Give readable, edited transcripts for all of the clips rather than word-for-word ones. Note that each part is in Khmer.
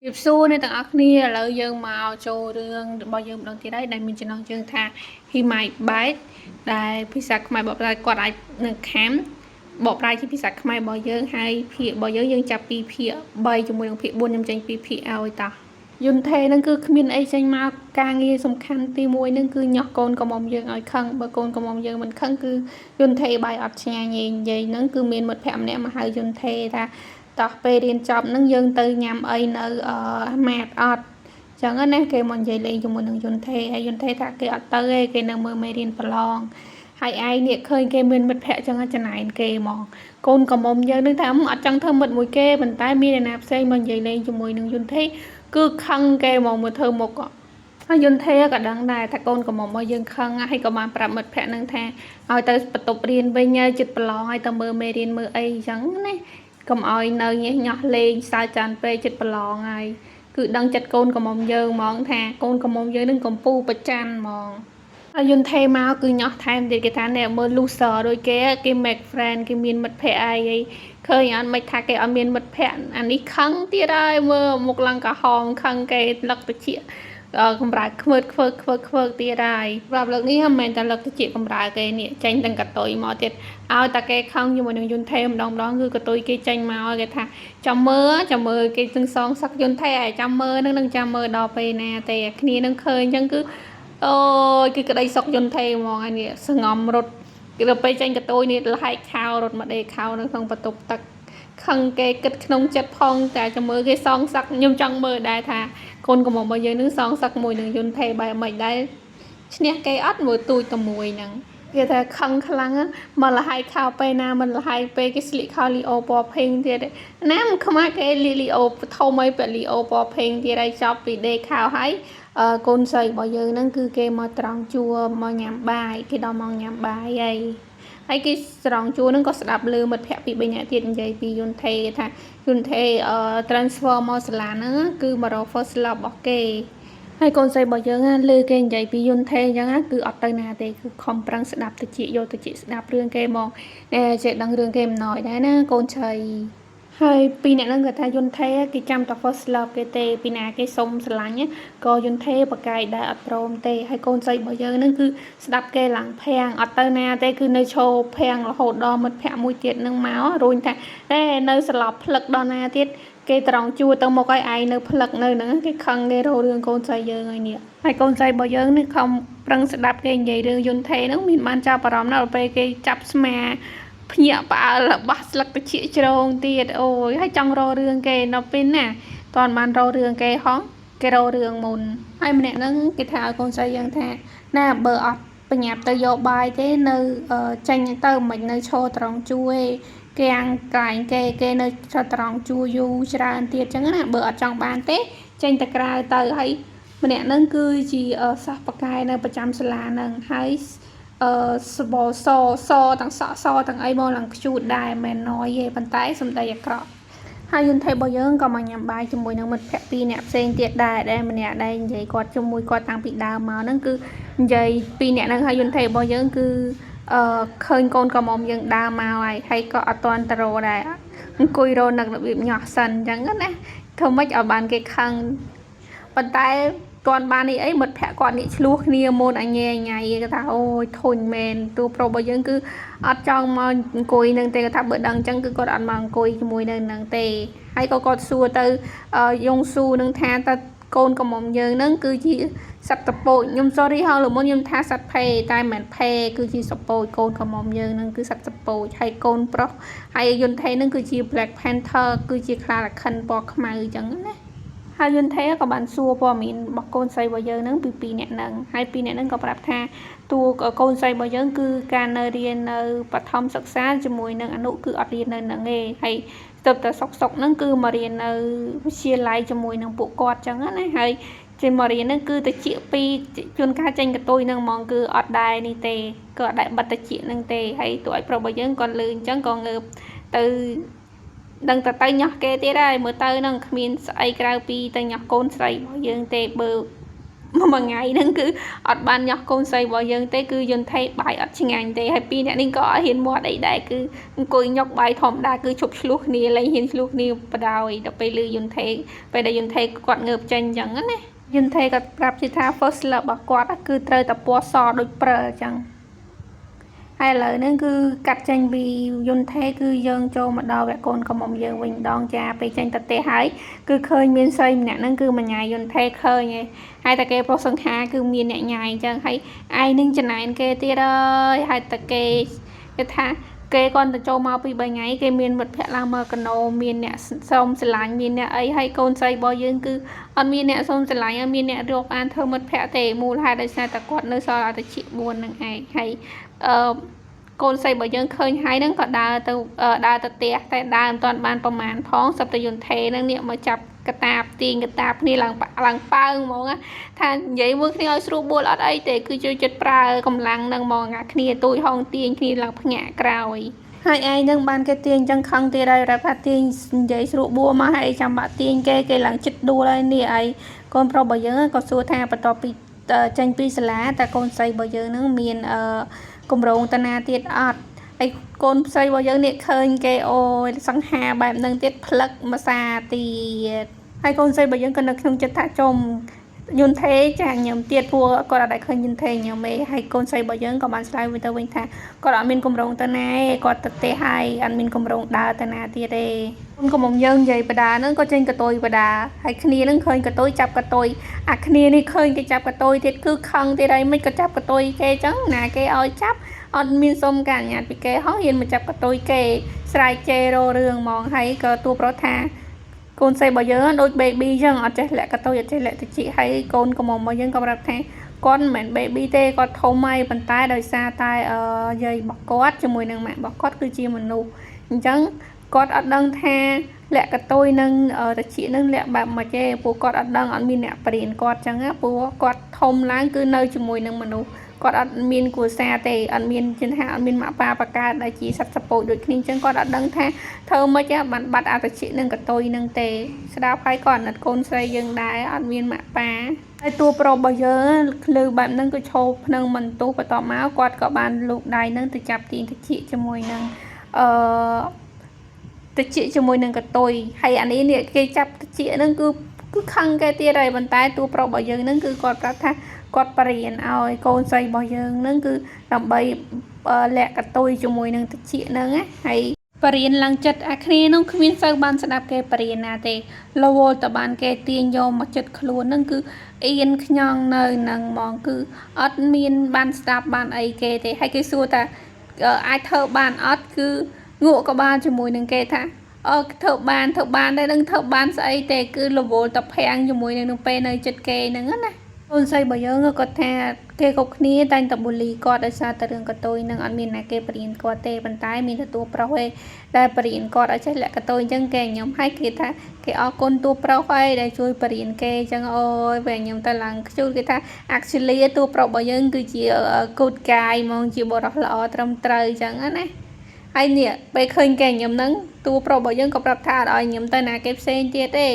ជម្រាបសួរអ្នកទាំងអស់គ្នាឥឡូវយើងមកចូលរឿងរបស់យើងម្ដងទៀតហើយដែលមានចំណងជើងថា He Might Bite ដែលភាសាខ្មែរបកប្រែគាត់អាចនឹងខាំបកប្រែជាភាសាខ្មែររបស់យើងហើយភាគរបស់យើងយើងចាប់ពីភាគ3ជាមួយនឹងភាគ4ខ្ញុំចេញពីភាគឲ្យតោះយុនថេនឹងគឺគ្មានអីចេញមកការងារសំខាន់ទី1នឹងគឺញាស់កូនកំមុំយើងឲ្យខឹងបើកូនកំមុំយើងមិនខឹងគឺយុនថេបាយអត់ឆ្ងាញ់ទេនិយាយហ្នឹងគឺមានមិត្តភក្តិម្នាក់មកហៅយុនថេថាតោះពេលរៀនចប់ហ្នឹងយើងទៅញ៉ាំអីនៅអឺម៉ាតអត់ចឹងណាគេមកនិយាយលេងជាមួយនឹងយុនថេហើយយុនថេថាគេអត់ទៅទេគេនៅមើលមេរៀនប្រឡងហើយឯងនេះឃើញគេមានមិត្តភក្តិចឹងចំណែនគេហ្មងកូនកំមុំយើងនឹងថាអត់ចង់ធ្វើមិត្តមួយគេប៉ុន្តែមានអ្នកណាផ្សេងមកនិយាយលេងជាមួយនឹងយុនថេគឺខឹងគេហ្មងមើលធ្វើមុខហើយយុនថេក៏ដឹងដែរថាកូនកំមុំរបស់យើងខឹងហើយក៏បានប្រាប់មិត្តភក្តិនឹងថាឲ្យទៅបន្ទប់រៀនវិញចិត្តប្រឡងឲ្យទៅមើលមេរៀនមើលអីចឹងណាកុំឲ្យនៅញេះញោះលេងសើចចានពេកចិត្តប្រឡងហើយគឺដឹងចិត្តកូនកំមុំយើងហ្មងថាកូនកំមុំយើងនឹងកំពូប្រច័នហ្មងហើយយុនថេមកគឺញាស់ថែមទៀតគេថាអ្នកមើល loser ដូចគេគេ make friend គេមានមិត្តភក្តិអីអីឃើញអត់មិនថាគេអត់មានមិត្តភក្តិអានេះខឹងទៀតហើយមើលមុខឡើងក្រហមខឹងគេលឹកតិចកម្រើកខ្មើតខ្វើកខ្វើកខ្វើកទៀតហើយប្រាប់លើកនេះមិនមែនតែលឹកតិចកម្រើកគេនេះចេញទាំងកតុយមកទៀតឲ្យតែគេខឹងជាមួយនឹងយុនថេម្ដងម្ដងគឺកតុយគេចេញមកគេថាចាំមើលចាំមើលគេទាំងសងសឹកយុនថេឲ្យចាំមើលនឹងនឹងចាំមើលដល់ពេលណាទេគ្នានឹងឃើញអញ្ចឹងគឺអូយគឺក្តីសុកយុនថេហ្មងហើយនេះសងំរត់គេដល់ពេលចេញកតុយនេះលហែកខោរត់មកដេខោនៅក្នុងបន្ទប់ទឹកខឹងគេគិតក្នុងចិត្តផងតែចាំមើលគេសងសឹកខ្ញុំចង់មើលដែរថាកូនកំមុំរបស់យើងនឹងសងសឹកមួយនឹងយុនថេបែបមិនដែរឈ្នះគេអត់មើលទូចតែមួយហ្នឹងគេថាខឹងខ្លាំងមកលហើយខោពេលណាមិនលហើយពេលគេស្លៀកខោលីអូពណ៌ភេងទៀតណាមិនខ្មាស់គេលីអូធំអីពាក់លីអូពណ៌ភេងទៀតហើយចប់ពីដេខោហើយកូនស្រីរបស់យើងហ្នឹងគឺគេមកត្រង់ជួរមកញ៉ាំបាយគេដល់មកញ៉ាំបាយហើយហើយគេស្រង់ជួរហ្នឹងក៏ស្ដាប់ឮមិត្តភក្តិពីរបីនាក់ទៀតនិយាយពីយុនថេថាយុនថេអឺ transfer មកសាលាហ្នឹងគឺមករក first love របស់គេហើយកូនស្រីរបស់យើងណាឮគេនិយាយពីយុនថេអញ្ចឹងណាគឺអត់ទៅណាទេគឺខំប្រឹងស្ដាប់តិចយកតិចស្ដាប់រឿងគេមកណែចេះដឹងរឿងគេមិនណយដែរណាកូនឆៃហើយពីរអ្នកហ្នឹងគាត់ថាយុនថេគេចាំតែ first love គេទេពីណាគេសុំស្រឡាញ់ក៏យុនថេបកកាយដែរអត់ព្រមទេហើយកូនស្រីរបស់យើងហ្នឹងគឺស្ដាប់គេឡើងភាំងអត់ទៅណាទេគឺនៅឈរភាំងរហូតដល់មិត្តភក្តិមួយទៀតនឹងមករួញថាតែនៅស្លាប់ផ្លឹកដល់ណាទៀតគេត្រង់ជួទៅមុខឲ្យឯងនៅផ្លឹកនៅហ្នឹងគេខឹងគេរករឿងកូនស្រីយើងហើយនេះហើយកូនស្រីរបស់យើងនេះខំប្រឹងស្ដាប់គេនិយាយរឿងយុនថេហ្នឹងមានបានចាប់អារម្មណ៍ណាស់ដល់ពេលគេចាប់ស្មាភ្ញាក់ផ្អើលបះស្លឹកតិចជ្រងទៀតអូយហើយចង់រករឿងគេដល់ពេលណាតន់បានរករឿងគេហងគេរករឿងមុនហើយម្នាក់ហ្នឹងគេថាឲ្យកូនស្រីយើងថាណាបើអត់បញ្ញាប់ទៅយកបាយទេនៅចេញទៅមិននៅឈរត្រង់ជួរឯងគេអាងកែងគេគេនៅត្រង់ជួរយូរច្រើនទៀតចឹងណាបើអត់ចង់បានទេចេញទៅក្រៅទៅហើយម្នាក់ហ្នឹងគឺជាសិស្សបកែនៅប្រចាំសាលាហ្នឹងហើយអឺសបសសទាំងសក់សទាំងអីមកឡើងខ្ជូតដែរមិនណយទេប៉ុន្តែសំដីអាក្រក់ហើយយុនថេរបស់យើងក៏មកញ៉ាំបាយជាមួយនឹងមិត្តភក្តិពីរនាក់ផ្សេងទៀតដែរដែលម្នាក់ដែលនិយាយគាត់ជាមួយគាត់តាំងពីដើមមកហ្នឹងគឺនិយាយពីរនាក់ហ្នឹងហើយយុនថេរបស់យើងគឺអឺឃើញកូនកំមុំយើងដើរមកហើយហើយក៏អត់ទាន់ទៅរកដែរអង្គុយរកនឹករបៀបញាស់សិនអញ្ចឹងណាធ្វើម៉េចឲ្យបានគេខឹងប៉ុន្តែទាន់បាននេះអីមិត្តភក្តិគាត់នេះឆ្លោះគ្នាមុនអញញ៉ៃគេថាអូយធុញមែនតួប្រុសរបស់យើងគឺអត់ចង់មកអង្គុយនឹងទេគាត់ថាបើដឹងអញ្ចឹងគឺគាត់អត់មកអង្គុយជាមួយនៅនឹងទេហើយក៏គាត់សួរទៅយងស៊ូនឹងថាតើកូនកំមុំយើងនឹងគឺជាសត្វតពោចខ្ញុំ sorry ហៅលើមុនខ្ញុំថាសត្វផេតែមិនមែនផេគឺជាសពោចកូនកំមុំយើងនឹងគឺសត្វសពោចហើយកូនប្រុសហើយយុនថេនឹងគឺជា Black Panther គឺជាខ្លារខិនពណ៌ខ្មៅអញ្ចឹងណាហើយយុនថេក៏បានសួរព័ត៌មានរបស់កូនស្រីរបស់យើងនឹងពីពីរនាក់ហ្នឹងហើយពីរនាក់ហ្នឹងក៏ប្រាប់ថាតួកូនស្រីរបស់យើងគឺការនៅរៀននៅបឋមសិក្សាជាមួយនឹងអនុគឺអត់រៀននៅហ្នឹងទេហើយទៅតែសុកសុកហ្នឹងគឺមករៀននៅវិទ្យាល័យជាមួយនឹងពួកគាត់ចឹងណាហើយចេញមករៀនហ្នឹងគឺតិចពីជួនកាលចេញកតុយហ្នឹងហ្មងគឺអត់ដែរនេះទេក៏អត់ដែរបិទតិចហ្នឹងទេហើយតួឯប្រុសរបស់យើងគាត់លឺអញ្ចឹងក៏ងើបទៅដឹងតែទៅញាស់គេទៀតហើយមើលទៅនឹងគ្មានស្អីក្រៅពីទៅញាស់កូនស្រីរបស់យើងទេបើ មួយថ្ងៃហ្នឹងគឺអត់បានញាស់កូនស្រីរបស់យើងទេគឺយន្តថេបាយអត់ឆ្ងាញ់ទេហើយពីរអ្នកនេះក៏អត់ហ៊ានមាត់អីដែរគឺអង្គុយញុកបាយធម្មតាគឺឈប់ឆ្លោះគ្នាលែងហ៊ានឆ្លោះគ្នាបដ ாய் ដល់ពេលលឺយន្តថេពេលដែលយន្តថេគាត់ងើបចេញអញ្ចឹងណាយន្តថេគាត់ប្រាប់ជាថា first love របស់គាត់គឺត្រូវតែពណ៌សដូចព្រិលអញ្ចឹងហើយឥឡូវហ្នឹងគឺកាត់ចេញពីយន្តថេគឺយើងចូលមកដល់វគ្គកូនកំមុំយើងវិញម្ដងចាពេលចេញទៅផ្ទះហើយគឺឃើញមានស្រីម្នាក់ហ្នឹងគឺមញ៉ាយន្តថេឃើញឯងហើយតែគេប្រុសសង្ហាគឺមានអ្នកញ៉ាយអញ្ចឹងហើយឯងនឹងចំណែនគេទៀតអើយហើយតែគេគេថាគេគាត់ទៅចូលមកពី3ថ្ងៃគេមានមិត្តភក្តិឡើងមកកណោមានអ្នកសុំស្រឡាញ់មានអ្នកអីហើយកូនស្រីរបស់យើងគឺអត់មានអ្នកសុំស្រឡាញ់អត់មានអ្នករកអានធ្វើមិត្តភក្តិទេមូលហេតុដោយសារតែគាត់នៅសល់អតិជា4នឹងឯងហើយអឺកូនស្រីរបស់យើងឃើញហើយហ្នឹងក៏ដើរទៅដើរទៅផ្ទះតែដើរមិនទាន់បានប្រមាណផងសប្តាហ៍យន្តថេហ្នឹងនេះមកចាប់កតាបទាញកតាបគ្នាឡើងឡើងប៉ើងហ្មងថានិយាយមួយគ្នាឲ្យស្រួលបួលអត់អីទេគឺជួយចិត្តប្រើកម្លាំងនឹងហ្មងអាគ្នាទូចហងទាញគ្នាឡើងភ្ញាក់ក្រោយហើយឯងនឹងបានគេទាញចឹងខឹងទៀតហើយរាប់ថាទាញនិយាយស្រួលបួលមកហើយចាំបាក់ទាញគេគេឡើងចិត្តដួលហើយនេះឯងកូនប្រុសរបស់យើងក៏សួរថាបន្ទាប់ពីចេញពីសាលាតើកូនស្រីរបស់យើងនឹងមានអឺគម្រោងតាណាទៀតអត់ហើយកូនស្រីរបស់យើងនេះឃើញគេអូយសង្ហាបែបហ្នឹងទៀតផ្លឹកមួយសាទៀតហើយកូនស្រីរបស់យើងក៏នៅក្នុងចិត្តថាចំយុនថេចាញឹមទៀតព្រោះគាត់អត់ដែលឃើញយុនថេញឹមទេហើយកូនស្រីរបស់យើងក៏បានឆ្លើយវិញទៅវិញថាគាត់អត់មានគម្រោងទៅណាទេគាត់ទៅទេហើយអត់មានគម្រោងដើរទៅណាទៀតទេកូនកំមុំយើងនិយាយបដាហ្នឹងក៏ចេញកតុយបដាហើយគ្នាហ្នឹងឃើញកតុយចាប់កតុយអាគ្នានេះឃើញគេចាប់កតុយទៀតគឺខឹងទៀតហើយមិនក៏ចាប់កតុយគេចឹងណាគេឲ្យចាប់អត់មានសុំការអនុញ្ញាតពីគេហោះហ៊ានមកចាប់កតុយគេស្រែកជេរររឿងហ្មងហើយក៏តួប្រុសថាកូនស្រីរបស់យើងដូច baby ចឹងអត់ចេះលាក់កតុយអត់ចេះលាក់តិចហើយកូនកំមុំរបស់យើងក៏ប្រាប់ថាគាត់មិនមែន baby ទេគាត់ធំហើយប៉ុន្តែដោយសារតែយាយរបស់គាត់ជាមួយនឹងម៉ាក់របស់គាត់គឺជាមនុស្សអញ្ចឹងគាត់អត់ដឹងថាលាក់កតុយនឹងតិចនឹងលាក់បែបមកទេពួកគាត់អត់ដឹងអត់មានអ្នកបរៀនគាត់ចឹងណាព្រោះគាត់ធំឡើងគឺនៅជាមួយនឹងមនុស្សគាត់អត់មានគ្រួសារទេអត់មានចិនថាអត់មានម៉ាក់ប៉ាបកើតដែលជាសត្វសពោចដូចគ្នាអញ្ចឹងគាត់អត់ដឹងថាធ្វើម៉េចបានបាត់អតិចនឹងកតុយនឹងទេស្ដាប់ហើយក៏អាណិតកូនស្រីយើងដែរអត់មានម៉ាក់ប៉ាហើយតួប្រុសរបស់យើងឃ្លឺបែបហ្នឹងគឺឈោភ្នឹងមិនទោះបន្ទាប់មកគាត់ក៏បានលូកដៃនឹងទៅចាប់ទាញតិចជាមួយនឹងអឺតិចជាមួយនឹងកតុយហើយអានេះនេះគេចាប់តិចហ្នឹងគឺគឺខឹងគេទៀតហើយប៉ុន្តែតួប្រុសរបស់យើងហ្នឹងគឺគាត់ប្រាប់ថាគាត់បរៀនឲ្យកូនស្រីរបស់យើងហ្នឹងគឺដើម្បីលាក់កតុយជាមួយនឹងតិចហ្នឹងណាហើយបរៀនឡើងចិត្តអាគ្នានោះគ្មានសូវបានស្ដាប់គេបរៀនណាទេលវលតបានគេទាញយកមកចិត្តខ្លួននឹងគឺអៀនខ្ញងនៅនឹងហ្មងគឺអត់មានបានស្ដាប់បានអីគេទេហើយគេសួរថាអាចធ្វើបានអត់គឺងក់ក្បាលជាមួយនឹងគេថាអឺធ្វើបានធ្វើបានតែនឹងធ្វើបានស្អីទេគឺរវល់តភាំងជាមួយនឹងពេលនៅចិត្តគេហ្នឹងណាកូនស្រីរបស់យើងគាត់ថាគេគ្រប់គ្នាតែងតែបូលីគាត់ដោយសារតែរឿងកតុយនឹងអត់មានណាគេបរៀនគាត់ទេប៉ុន្តែមានតែតួប្រុសឯងដែលបរៀនគាត់ឲ្យចេះលាក់កតុយអញ្ចឹងគេញ៉ាំឲ្យគេថាគេអរគុណតួប្រុសហើយដែលជួយបរៀនគេអញ្ចឹងអូយពេលញ៉ាំទៅឡើងខ្ជូលគេថា actually តួប្រុសរបស់យើងគឺជា good guy ហ្មងជាបុរសល្អត្រឹមត្រូវអញ្ចឹងណាហើយនេះពេលឃើញគេញ៉ាំហ្នឹងតួប្រុសរបស់យើងក៏ប្រាប់ថាអត់ឲ្យញ៉ាំទៅណាគេផ្សេងទៀតទេ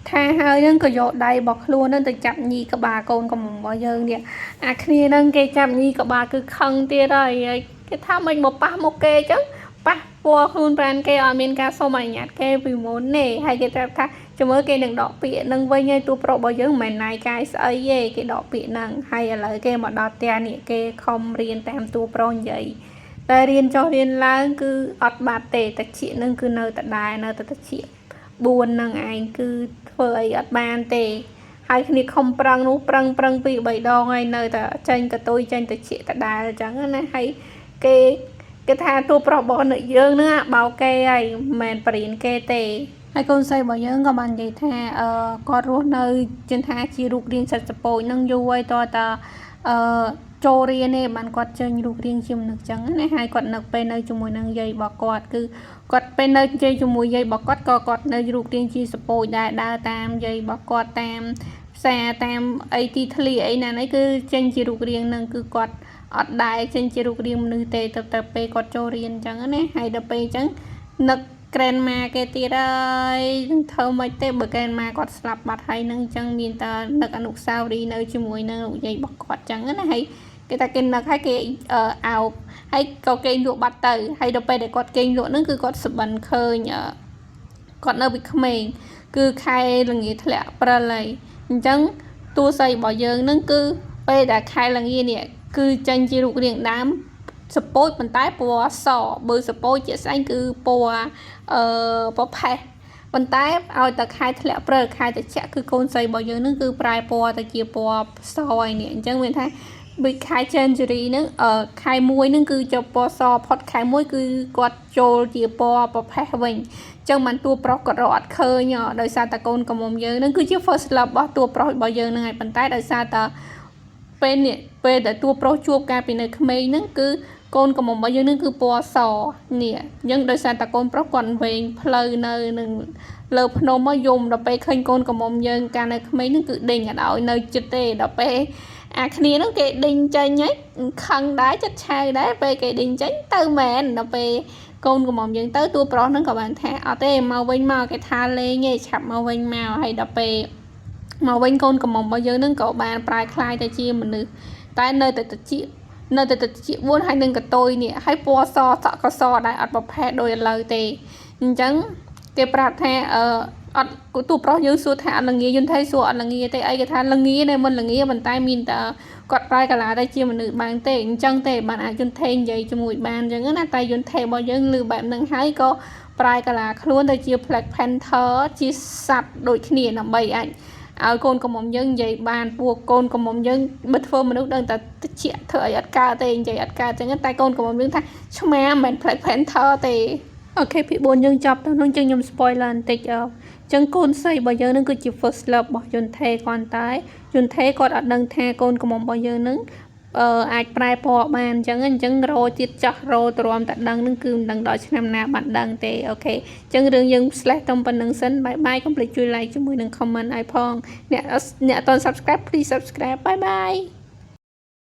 ថាហើយហ្នឹងក៏យកដៃរបស់ខ្លួនហ្នឹងទៅចាប់ញីក្បាលកូនកំមុំរបស់យើងនេះអាគ្នាហ្នឹងគេចាប់ញីក្បាលគឺខឹងទៀតហើយគេថាមិនមកប៉ះមុខគេអញ្ចឹងប៉ះពណ៌ខ្លួនប្រានគេអត់មានការសុំអនុញ្ញាតគេពីមុនទេហើយគេប្រាប់ថាចាំមើលគេនឹងដកពាក្យនឹងវិញហើយតួប្រុសរបស់យើងមិនមែនណាយកាយស្អីទេគេដកពាក្យហ្នឹងហើយឥឡូវគេមកដល់ផ្ទះនេះគេខំរៀនតាមតួប្រុសនិយាយតែរៀនចុះរៀនឡើងគឺអត់បាត់ទេតិចនឹងគឺនៅតដែរនៅតែតិច4នឹងឯងគឺធ្វើអីអត់បានទេហើយគ្នាខំប្រឹងនោះប្រឹងប្រឹងពី3ដងហើយនៅតែចេញកតុយចេញតិចតដែលអញ្ចឹងណាហើយគេគេថាតួប្រុសរបស់អ្នកយើងហ្នឹងបោកគេហើយមិនមែនបរៀនគេទេហើយកូនស្រីរបស់យើងក៏បាននិយាយថាអឺគាត់រស់នៅជិនថាជារូបរាងសត្វសពោចនឹងយូរហើយតើអឺចូលរៀនទេបានគាត់ចេញរូបរាងជាមនុស្សចឹងណាហើយគាត់នឹកពេលនៅជាមួយនឹងយាយរបស់គាត់គឺគាត់ពេលនៅនិយាយជាមួយយាយរបស់គាត់ក៏គាត់នៅរូបរាងជាសពោចដែរដើរតាមយាយរបស់គាត់តាមផ្សារតាមអីទីធ្លាអីណានេះគឺចេញជារូបរាងនឹងគឺគាត់អត់ដែរចេញជារូបរាងមនុស្សទេទៅទៅពេលគាត់ចូលរៀនអញ្ចឹងណាហើយដល់ពេលអញ្ចឹងនឹក grandma គេទៀតហើយនឹងធ្វើមិនទេបើ grandma គាត់ស្លាប់បាត់ហើយនឹងអញ្ចឹងមានតែនឹកអនុស្សាវរីយ៍នៅជាមួយនឹងលោកយាយរបស់គាត់អញ្ចឹងណាហើយគេថាគេនឹកហើយគេអោបហើយក៏គេងលក់បាត់ទៅហើយដល់ពេលដែលគាត់គេងលក់ហ្នឹងគឺគាត់សបិនឃើញគាត់នៅពីក្មេងគឺខែល្ងាធ្លាក់ព្រិលហើយអញ្ចឹងតួស្រីរបស់យើងហ្នឹងគឺពេលដែលខែល្ងានេះគឺចេញជារូបរាងដើមសពោចប៉ុន្តែពណ៌សបើសពោចជាក់ស្ដែងគឺពណ៌ប្រផេះប៉ុន្តែឲ្យតែខែធ្លាក់ព្រិលខែត្រជាក់គឺកូនស្រីរបស់យើងនឹងគឺប្រែពណ៌ទៅជាពណ៌សហើយនេះអញ្ចឹងមានថាដូចខែ January ហ្នឹងខែ1ហ្នឹងគឺជាពណ៌សផុតខែ1គឺគាត់ចូលជាពណ៌ប្រផេះវិញអញ្ចឹងបានតួប្រុសគាត់រកអត់ឃើញដោយសារតែកូនកំមុំយើងហ្នឹងគឺជា first love របស់តួប្រុសរបស់យើងហ្នឹងហើយប៉ុន្តែដោយសារតែពេលនេះពេលដែលតួប្រុសជួបកាលពីនៅក្មេងហ្នឹងគឺកូនកំមុំរបស់យើងនឹងគឺពណ៌សនេះអញ្ចឹងដោយសារតែកូនប្រុសគាត់វែងផ្លូវនៅនឹងលើភ្នំមកយំដល់ពេលឃើញកូនកំមុំយើងកាលនៅក្មេងហ្នឹងគឺដេញអត់ឲ្យនៅចិត្តទេដល់ពេលអាគ្នាហ្នឹងគេដេញចេញហើយខឹងដែរចិត្តឆៅដែរពេលគេដេញចេញទៅមែនដល់ពេលកូនកំមុំយើងទៅតួប្រុសហ្នឹងក៏បានថាអត់ទេមកវិញមកគេថាលេងឯងឆាប់មកវិញមកហើយដល់ពេលមកវិញកូនកំមុំរបស់យើងនឹងក៏បានប្រែក្លាយទៅជាមនុស្សតែនៅតែតិចនៅតែតិច4ហើយនឹងកតុយនេះហើយពណ៌សសក់ក៏សដែរអត់ប្រភេទដូចឥឡូវទេអញ្ចឹងគេប្រាប់ថាអឺអត់ទូប្រុសយើងសួរថាអត់ល្ងាយន្តថៃសួរអត់ល្ងាទេអីគេថាល្ងានៅមិនល្ងាប៉ុន្តែមានតែគាត់ប្រែកាឡាទៅជាមនុស្សបានទេអញ្ចឹងទេបានអាចយន្តថេនិយាយជាមួយបានអញ្ចឹងណាតែយន្តថេរបស់យើងឮបែបហ្នឹងហើយក៏ប្រែកាឡាខ្លួនទៅជា Black Panther ជាសត្វដូចគ្នាដើម្បីអាចឲ្យកូនកំមុំយើងនិយាយបានពួកកូនកំមុំយើងបើធ្វើមនុស្សដឹងតែតិចធ្វើអីអត់កើតទេនិយាយអត់កើតអញ្ចឹងតែកូនកំមុំយើងថាឆ្មាមិនមែន Black Panther ទេOK ភាគ4យើងចប់ទៅនោះចឹងខ្ញុំ spoiler បន្តិចអឺចឹងកូនស្រីរបស់យើងនឹងគឺជា first love របស់យុនថេគាត់តែយុនថេគាត់អត់ដឹងថាកូនកំមុំរបស់យើងនឹងអឺអាចប្រែពណ៌បានអញ្ចឹងអញ្ចឹងរោទៀតចាស់រោទ្រាំតែដឹងនឹងគឺមិនដឹងដល់ឆ្នាំណាបានដឹងទេOK អញ្ចឹងរឿងយើង slash តំប៉ុណ្្នឹងសិន bye bye កុំភ្លេចជួយ like ជាមួយនឹង comment ឲ្យផងអ្នកអ្នកអត់ subscribe, please subscribe. Bye bye.